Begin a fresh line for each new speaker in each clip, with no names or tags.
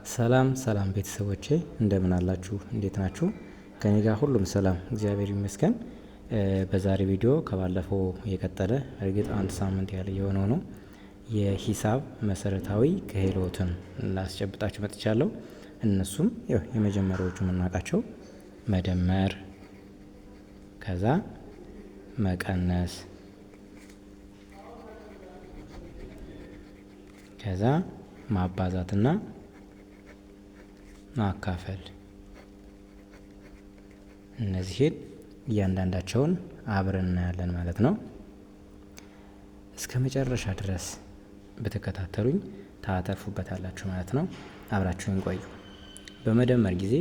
ሰላም ሰላም ቤተሰቦቼ እንደምን አላችሁ? እንዴት ናችሁ? ከኔ ጋር ሁሉም ሰላም እግዚአብሔር ይመስገን። በዛሬ ቪዲዮ ከባለፈው የቀጠለ፣ እርግጥ አንድ ሳምንት ያህል የሆነው ነው፣ የሂሳብ መሰረታዊ ክህሎትን ላስጨብጣችሁ መጥቻለሁ። እነሱም ያው የመጀመሪያዎቹ የምናውቃቸው መደመር፣ ከዛ መቀነስ፣ ከዛ ማባዛትና ማካፈል፣ እነዚህን እያንዳንዳቸውን አብረን እናያለን ማለት ነው። እስከ መጨረሻ ድረስ ብትከታተሉኝ ታተርፉበታላችሁ ማለት ነው። አብራችሁን ቆዩ። በመደመር ጊዜ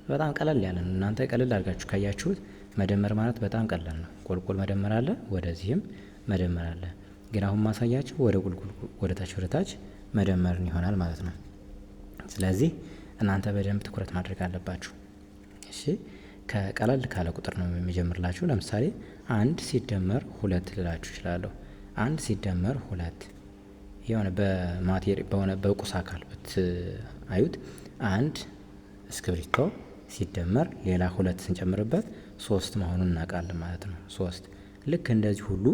በጣም ቀለል ያለ ነው። እናንተ ቀለል አድርጋችሁ ካያችሁት መደመር ማለት በጣም ቀላል ነው። ቁልቁል መደመር አለ፣ ወደዚህም መደመር አለ። ግን አሁን ማሳያችሁ ወደ ቁልቁል ወደ ታች ወደ ታች መደመርን ይሆናል ማለት ነው። ስለዚህ እናንተ በደንብ ትኩረት ማድረግ አለባችሁ። እሺ፣ ከቀለል ካለ ቁጥር ነው የሚጀምርላችሁ። ለምሳሌ አንድ ሲደመር ሁለት ልላችሁ እችላለሁ። አንድ ሲደመር ሁለት የሆነ በማቴሪ በሆነ በቁስ አካል ብትአዩት አንድ እስክሪብቶ ሲደመር ሌላ ሁለት ስንጨምርበት ሶስት መሆኑን እናውቃለን ማለት ነው። ሶስት። ልክ እንደዚህ ሁሉ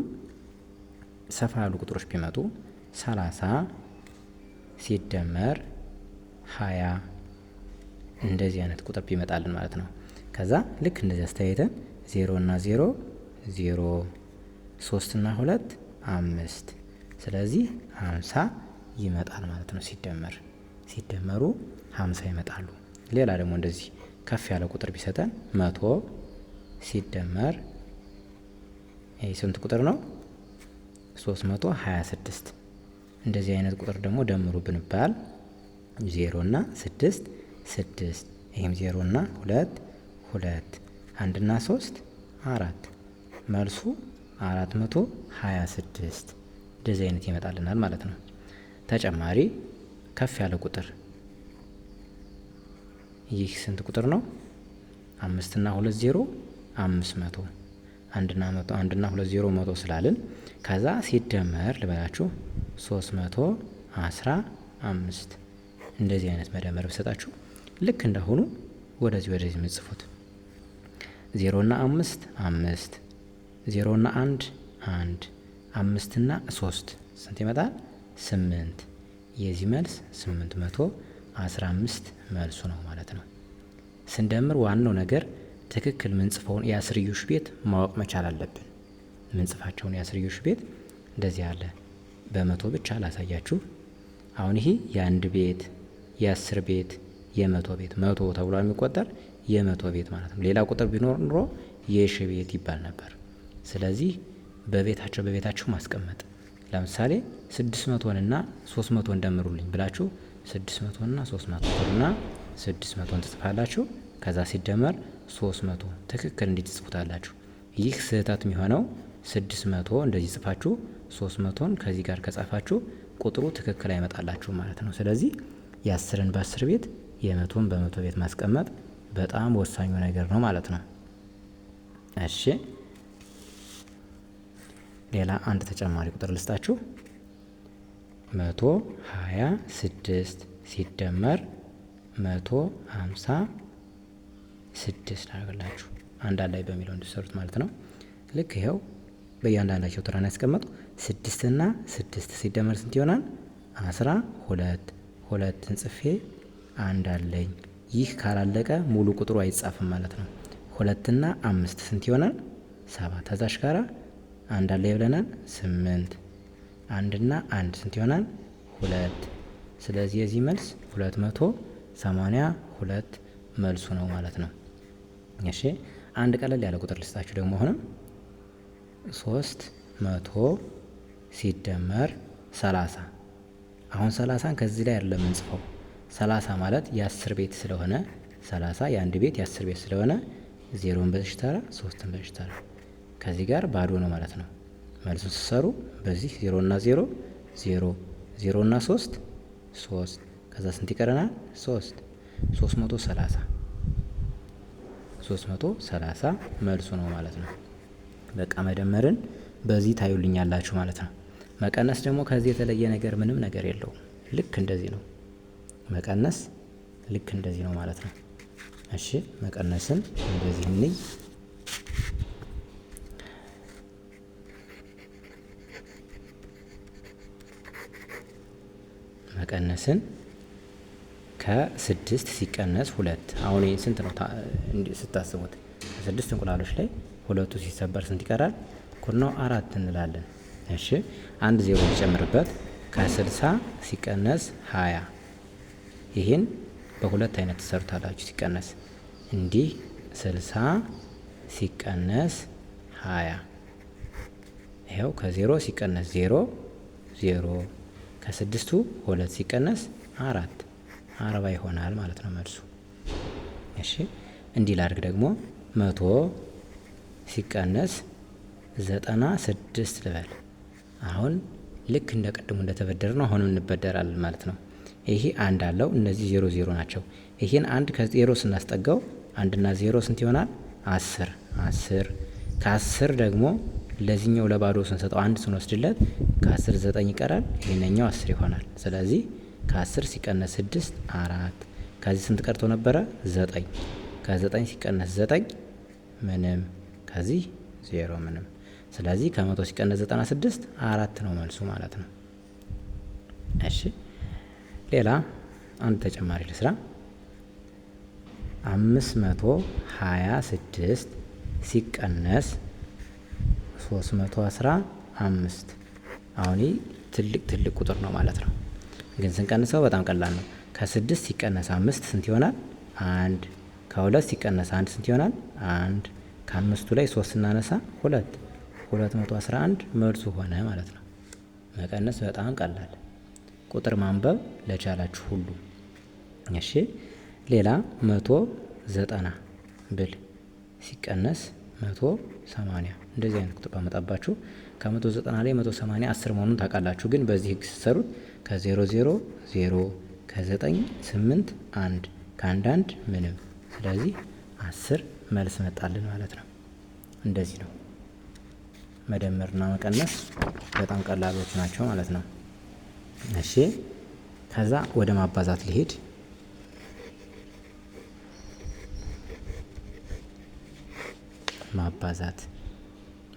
ሰፋ ያሉ ቁጥሮች ቢመጡ 30 ሲደመር 20 እንደዚህ አይነት ቁጥር ቢመጣልን ማለት ነው። ከዛ ልክ እንደዚህ አስተያየተን 0 እና 0 0፣ 3 እና 2 5፣ ስለዚህ 50 ይመጣል ማለት ነው። ሲደመሩ 50 ይመጣሉ። ሌላ ደግሞ እንደዚህ ከፍ ያለ ቁጥር ቢሰጠን 100 ሲደመር፣ ይህ ስንት ቁጥር ነው? 326። እንደዚህ አይነት ቁጥር ደግሞ ደምሩ ብንባል 0 እና 6 6፣ ይህም 0 እና 2 2፣ 1 እና 3 4፣ መልሱ 426 እንደዚህ አይነት ይመጣልናል ማለት ነው። ተጨማሪ ከፍ ያለ ቁጥር ይህ ስንት ቁጥር ነው? 5 እና 2 0 500፣ 1 እና 100፣ 1 እና 2 0 100 ስላልን ከዛ ሲደመር ልበላችሁ 315 እንደዚህ አይነት መደመር ብሰጣችሁ ልክ እንዳሁኑ ወደዚህ ወደዚህ የምጽፉት 0 እና 5 5፣ 0 እና 1 1፣ 5 እና 3 ስንት ይመጣል? 8። የዚህ መልስ 815 መልሱ ነው ማለት ነው። ስንደምር ዋናው ነገር ትክክል ምንጽፈውን የአስርዮሽ ቤት ማወቅ መቻል አለብን። ምንጽፋቸውን የአስርዮሽ ቤት እንደዚህ አለ። በመቶ ብቻ ላሳያችሁ። አሁን ይሄ የአንድ ቤት፣ የ10 ቤት፣ የ100 ቤት፣ 100 ተብሎ የሚቆጠር የ100 ቤት ማለት ነው። ሌላ ቁጥር ቢኖር ኑሮ የሺ ቤት ይባል ነበር። ስለዚህ በቤታቸው በቤታቸው ማስቀመጥ፣ ለምሳሌ 600 እና 300 ደምሩልኝ ብላችሁ 600 እና 300 እና 600 ትጽፋላችሁ። ከዛ ሲደመር 300 ትክክል እንዲህ ትጽፉታላችሁ። ይህ ስህተት የሚሆነው 600 እንደዚህ ጽፋችሁ 300ን ከዚህ ጋር ከጻፋችሁ ቁጥሩ ትክክል አይመጣላችሁ ማለት ነው። ስለዚህ የ10ን በ10 ቤት የ100ን በ100 ቤት ማስቀመጥ በጣም ወሳኙ ነገር ነው ማለት ነው። እሺ፣ ሌላ አንድ ተጨማሪ ቁጥር ልስጣችሁ። 126 ሲደመር 156 ላደርግላችሁ፣ አንድ ላይ በሚለው እንዲሰሩት ማለት ነው። ልክ ይኸው በእያንዳንዳቸው ተራ ያስቀመጡ 6 እና 6 ሲደመር ስንት ይሆናል? 12። ሁለትን ጽፌ አንድ አለኝ። ይህ ካላለቀ ሙሉ ቁጥሩ አይጻፍም ማለት ነው። 2 እና 5 ስንት ይሆናል? 7። ከዛሽ ጋራ አንድ አለ ብለናል። 8። 1 እና 1 ስንት ይሆናል? 2። ስለዚህ የዚህ መልስ 282 መልሱ ነው ማለት ነው። እሺ፣ አንድ ቀለል ያለ ቁጥር ልስጣችሁ ደግሞ። አሁንም 300 ሲደመር 30። አሁን 30ን ከዚህ ላይ አይደለም የምንጽፈው። 30 ማለት የ10 ቤት ስለሆነ፣ 30 የአንድ ቤት የ10 ቤት ስለሆነ 0ን በዚህ ተራ 3ን በዚህ ተራ ከዚህ ጋር ባዶ ነው ማለት ነው። መልሱን ስትሰሩ በዚህ 0 እና 0 0፣ 0 እና 3 3፣ ከዛ ስንት ይቀረናል? 3። 330፣ 330 መልሱ ነው ማለት ነው። በቃ መደመርን በዚህ ታዩልኛላችሁ ማለት ነው። መቀነስ ደግሞ ከዚህ የተለየ ነገር ምንም ነገር የለውም። ልክ እንደዚህ ነው። መቀነስ ልክ እንደዚህ ነው ማለት ነው። እሺ መቀነስን እንደዚህ እንይ። መቀነስን ከ6 ሲቀነስ 2 አሁን ይሄ ስንት ነው ስታስቡት? ከ6 እንቁላሎች ላይ ሁለቱ ሲሰበር ስንት ይቀራል? እኩል ነው 4 እንላለን። እሺ አንድ ዜሮ ሊጨምርበት ከ60 ሲቀነስ 20 ይሄን በሁለት አይነት ትሰሩታላችሁ። ሲቀነስ እንዲህ 60 ሲቀነስ 20 ይሄው ከ0 ሲቀነስ 0 0 ከስድስቱ 2 ሲቀነስ 4 40 ይሆናል ማለት ነው መልሱ። እሺ እንዲህ ላድርግ ደግሞ 100 ሲቀነስ 96 ልበል። አሁን ልክ እንደ ቅድሙ እንደተበደርነው አሁንም እንበደራለን ማለት ነው። ይሄ አንድ አለው፣ እነዚህ 0 0 ናቸው። ይሄን አንድ ከዜሮ ስናስጠጋው አንድ እና 0 ስንት ይሆናል? 10 10 ከ10 ደግሞ ለዚህኛው ለባዶ ስንሰጠው አንድ ስንወስድለት ከ10 9 ይቀራል፣ ይሄንኛው 10 ይሆናል። ስለዚህ ከ10 ሲቀነስ 6 4 ከዚህ ስንት ቀርቶ ነበረ? 9 ከ9 ሲቀነስ 9 ምንም፣ ከዚህ 0 ምንም። ስለዚህ ከ100 ሲቀነስ 96 4 ነው መልሱ ማለት ነው። እሺ ሌላ አንድ ተጨማሪ ልስራ። 526 ሲቀነስ 315 አሁን ይህ ትልቅ ትልቅ ቁጥር ነው ማለት ነው። ግን ስንቀንሰው በጣም ቀላል ነው። ከ6 ሲቀነስ 5 ስንት ይሆናል? 1 ከ2 ሲቀነስ 1 ስንት ይሆናል? 1 ከአምስቱ ላይ 3 ስናነሳ 2 211 መልሱ ሆነ ማለት ነው። መቀነስ በጣም ቀላል፣ ቁጥር ማንበብ ለቻላችሁ ሁሉ። እሺ ሌላ 190 ብል ሲቀነስ 180 እንደዚህ አይነት ቁጥር ባመጣባችሁ ከ190 ላይ 180 10 መሆኑን ታውቃላችሁ። ግን በዚህ ህግ ስትሰሩት ከ0 0 0 ከ9 8 1 ከ1 1 ምንም። ስለዚህ 10 መልስ መጣልን ማለት ነው። እንደዚህ ነው መደመርና መቀነስ በጣም ቀላሎች ናቸው ማለት ነው። እሺ ከዛ ወደ ማባዛት ልሄድ።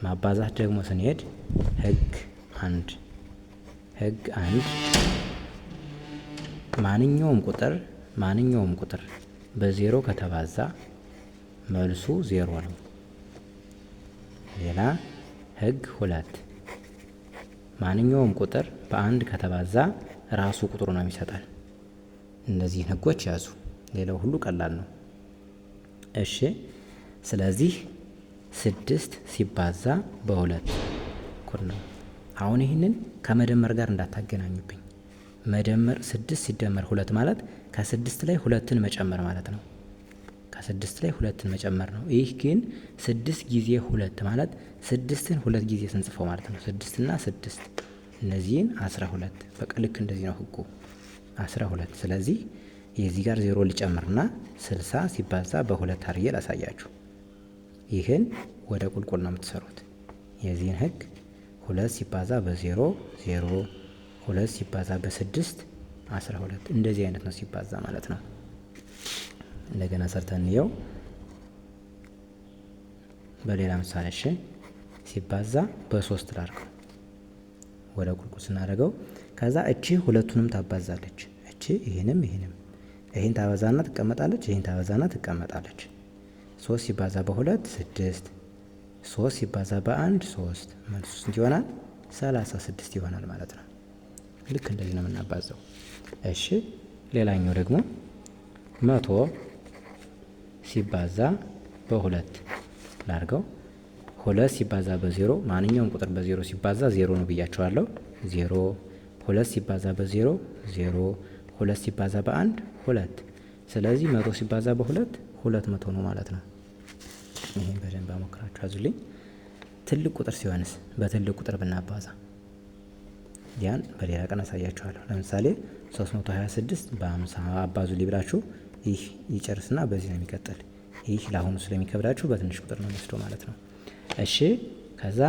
ማባዛት ደግሞ ስንሄድ ህግ አንድ ህግ አንድ ማንኛውም ቁጥር በዜሮ ከተባዛ መልሱ 0 ነው። ሌላ ህግ 2 ማንኛውም ቁጥር በአንድ ከተባዛ ራሱ ቁጥሩ ነው የሚሰጠን። እነዚህን ህጎች ያዙ። ሌላው ሁሉ ቀላል ነው። እሺ ስለዚህ 6 ሲባዛ በ2 እኩል ነው። አሁን ይህንን ከመደመር ጋር እንዳታገናኙብኝ። መደመር 6 ሲደመር 2 ማለት ከ6 ላይ 2ን መጨመር ማለት ነው። ከ6 ላይ 2ን መጨመር ነው። ይህ ግን 6 ጊዜ 2 ማለት 6ን 2 ጊዜ ስንጽፈው ማለት ነው። 6 እና 6 እነዚህን 12 በቃ ልክ እንደዚህ ነው ህጉ 12። ስለዚህ የዚህ ጋር 0 ልጨምርና 60 ሲባዛ በ2 አድርጌ ላሳያችሁ። ይህን ወደ ቁልቁል ነው የምትሰሩት። የዚህን ህግ 2 ሲባዛ በ0 0 2 ሲባዛ በ6 12 እንደዚህ አይነት ነው ሲባዛ ማለት ነው። እንደገና ሰርተን እንየው በሌላ ምሳሌ። እሺ ሲባዛ በ3 ላድርገው ወደ ቁልቁል ስናደርገው ከዛ እቺ ሁለቱንም ታባዛለች። እቺ ይሄንም ይሄንም ይሄን ታበዛና ትቀመጣለች፣ ይሄን ታበዛና ትቀመጣለች። 3 ሲባዛ በ2 6 3 ሲባዛ በ1 3 መልሱ ስንት ይሆናል? 36 ይሆናል ማለት ነው። ልክ እንደዚህ ነው የምናባዛው። እሺ ሌላኛው ደግሞ 100 ሲባዛ በ2 ላድርገው። 2 ሲባዛ በ0 ማንኛውም ቁጥር በ0 ሲባዛ 0 ነው ብያቸዋለሁ። 0 2 ሲባዛ በ0 0 2 ሲባዛ በ1 2 ስለዚህ 100 ሲባዛ በ2 200 ነው ማለት ነው። ይሄን በደንብ አሞክራችሁ ያዙልኝ። ትልቅ ቁጥር ሲሆንስ በትልቅ ቁጥር ብናባዛ ያን በሌላ ቀን አሳያችኋለሁ። ለምሳሌ 326 በ50 አባዙልኝ ብላችሁ ይህ ይጨርስና በዚህ ነው የሚቀጥል። ይህ ለአሁኑ ስለሚከብዳችሁ በትንሽ ቁጥር ነው የሚወስደው ማለት ነው። እሺ ከዛ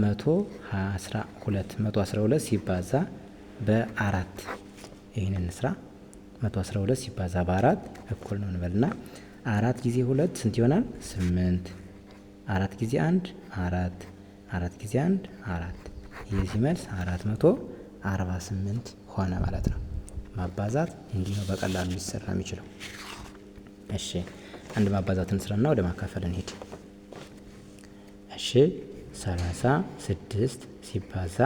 112 112 ሲባዛ በ4 ይሄንን እንስራ። 112 ሲባዛ በ4 እኩል ነው እንበልና 4 ጊዜ 2 ስንት ይሆናል? 8። 4 ጊዜ 1 4፣ 4 ጊዜ 1 4። የዚህ መልስ 448 ሆነ ማለት ነው። ማባዛት እንዲህ ነው በቀላሉ ሊሰራ የሚችለው። እሺ አንድ ማባዛትን ስራና ወደ ማካፈል እንሂድ። እሺ 36 ሲባዛ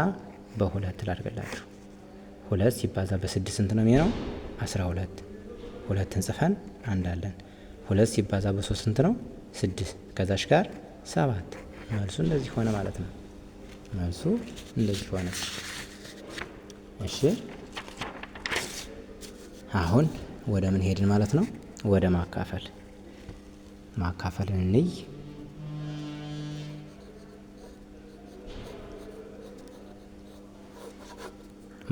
በ2 ላድርግላችሁ። 2 ሲባዛ በ6 ስንት ነው የሚሆነው? 12። 2ን ጽፈን አንድ አለን። 2 ሲባዛ በ3 ስንት ነው? 6። ከዛሽ ጋር 7። መልሱ እንደዚህ ሆነ ማለት ነው። መልሱ እንደዚህ ሆነ። እሺ አሁን ወደ ምን ሄድን ማለት ነው? ወደ ማካፈል። ማካፈልን እንይ።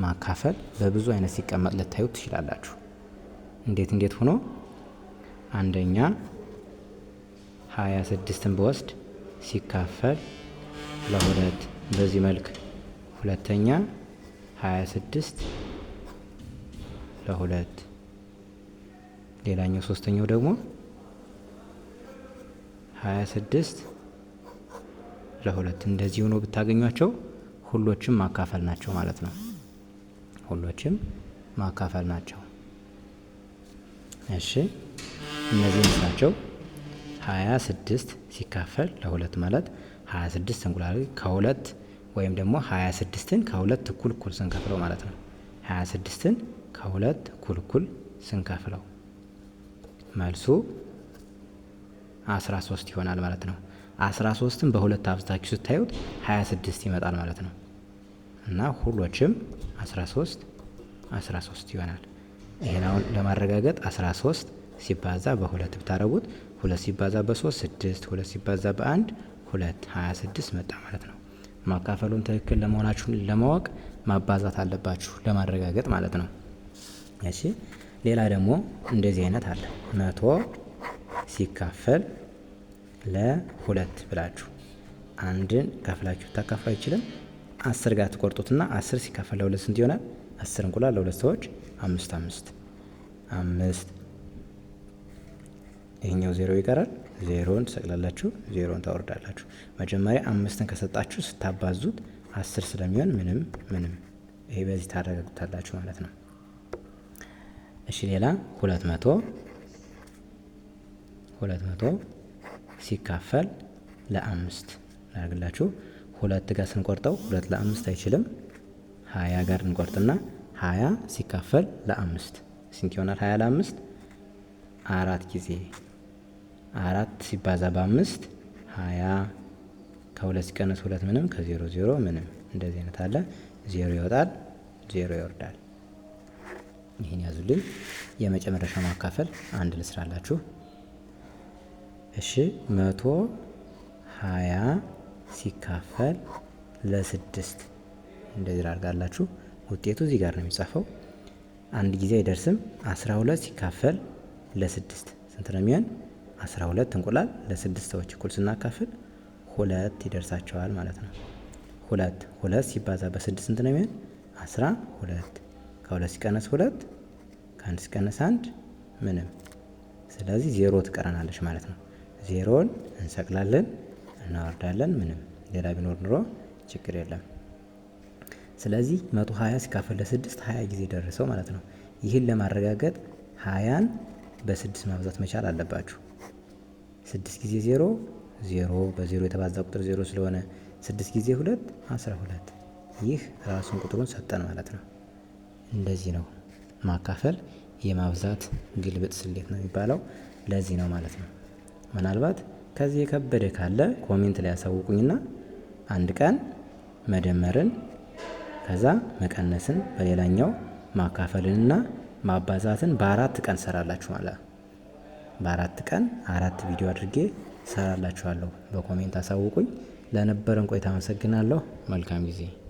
ማካፈል በብዙ አይነት ሲቀመጥ ልታዩት ትችላላችሁ። እንዴት እንዴት ሆኖ አንደኛ 26ን ብወስድ ሲካፈል ለ2 በዚህ መልክ፣ ሁለተኛ 26 ለ2፣ ሌላኛው ሶስተኛው ደግሞ 26 ለ2። እንደዚህ ሆኖ ብታገኟቸው ሁሎችም ማካፈል ናቸው ማለት ነው። ሁሎችም ማካፈል ናቸው። እሺ እነዚህ እንስራቸው። 26 ሲካፈል ለ2 ማለት 26 እንቁላል ከ2 ወይም ደግሞ 26ን ከ2 እኩል እኩል ስንከፍለው ማለት ነው። 26ን ከ2 እኩል እኩል ስንከፍለው መልሱ 13 ይሆናል ማለት ነው። 13ን በ2 አብዝታችሁ ስታዩት 26 ይመጣል ማለት ነው። እና ሁሎችም 13 13 ይሆናል። ይሄን አሁን ለማረጋገጥ 13 ሲባዛ በ2 ብታረጉት 2 ሲባዛ በ3 6፣ 2 ሲባዛ በ1 2፣ 26 መጣ ማለት ነው። ማካፈሉን ትክክል ለመሆናችሁን ለማወቅ ማባዛት አለባችሁ ለማረጋገጥ ማለት ነው። እሺ ሌላ ደግሞ እንደዚህ አይነት አለ። 100 ሲካፈል ለ2 ብላችሁ አንድን ከፍላችሁ ታካፍሉ አይችልም። 10 ጋር ትቆርጡትና 10 ሲካፈል ለ2 ስንት ይሆናል? 10 እንቁላል ለ2 ሰዎች 5 5 5፣ ይሄኛው 0 ይቀራል። 0ን ትሰቅላላችሁ፣ 0ን ታወርዳላችሁ። መጀመሪያ 5ን ከሰጣችሁ ስታባዙት 10 ስለሚሆን ምንም ምንም ይሄ በዚህ ታረጋግጣላችሁ ማለት ነው። እሺ ሌላ 200 200 ሲካፈል ለ5 እናደርግላችሁ። 2 ጋር ስንቆርጠው 2 ለ5 አይችልም። 20 ጋር እንቆርጥና 20 ሲካፈል ለ5 ስንት ይሆናል? 20 ለ5 4 ጊዜ 4 ሲባዛ በ5 20፣ ከ2 ሲቀነስ 2 ምንም፣ ከ0 0 ምንም። እንደዚህ አይነት አለ። 0 ይወጣል፣ 0 ይወርዳል። ይሄን ያዙልኝ። የመጨረሻው ማካፈል አንድ ልስራላችሁ። እሺ 120 ሲካፈል ለ6 እንደዚህ አድርጋላችሁ። ውጤቱ እዚህ ጋር ነው የሚጻፈው። አንድ ጊዜ አይደርስም። 12 ሲካፈል ለ6 ስንት ነው የሚሆን? 12 እንቁላል ለ6 ሰዎች እኩል ስናካፍል 2 ይደርሳቸዋል ማለት ነው። 2 2 ሲባዛ በ6 ስንት ነው የሚሆን? 12። ከ2 ሲቀነስ 2፣ ከ1 ሲቀነስ 1 ምንም። ስለዚህ 0 ትቀረናለች ማለት ነው። 0ን እንሰቅላለን፣ እናወርዳለን። ምንም ሌላ ቢኖር ኑሮ ችግር የለም። ስለዚህ 120 ሲካፈል ለ6 20 ጊዜ ደረሰው ማለት ነው። ይህን ለማረጋገጥ 20ን በ6 ማብዛት መቻል አለባችሁ። 6 ጊዜ 0 0፣ በ0 የተባዛ ቁጥር 0 ስለሆነ 6 ጊዜ 2 12። ይህ ራሱን ቁጥሩን ሰጠን ማለት ነው። እንደዚህ ነው ማካፈል የማብዛት ግልብጥ ስሌት ነው የሚባለው። ለዚህ ነው ማለት ነው። ምናልባት ከዚህ የከበደ ካለ comment ላይ ያሳውቁኝና አንድ ቀን መደመርን ከዛ መቀነስን በሌላኛው ማካፈልንና ማባዛትን በ4 ቀን ሰራላችሁ ማለት ነው። በ4 ቀን 4 ቪዲዮ አድርጌ ሰራላችኋለሁ። በ comment አሳውቁኝ። ለነበረን ቆይታ አመሰግናለሁ። መልካም ጊዜ።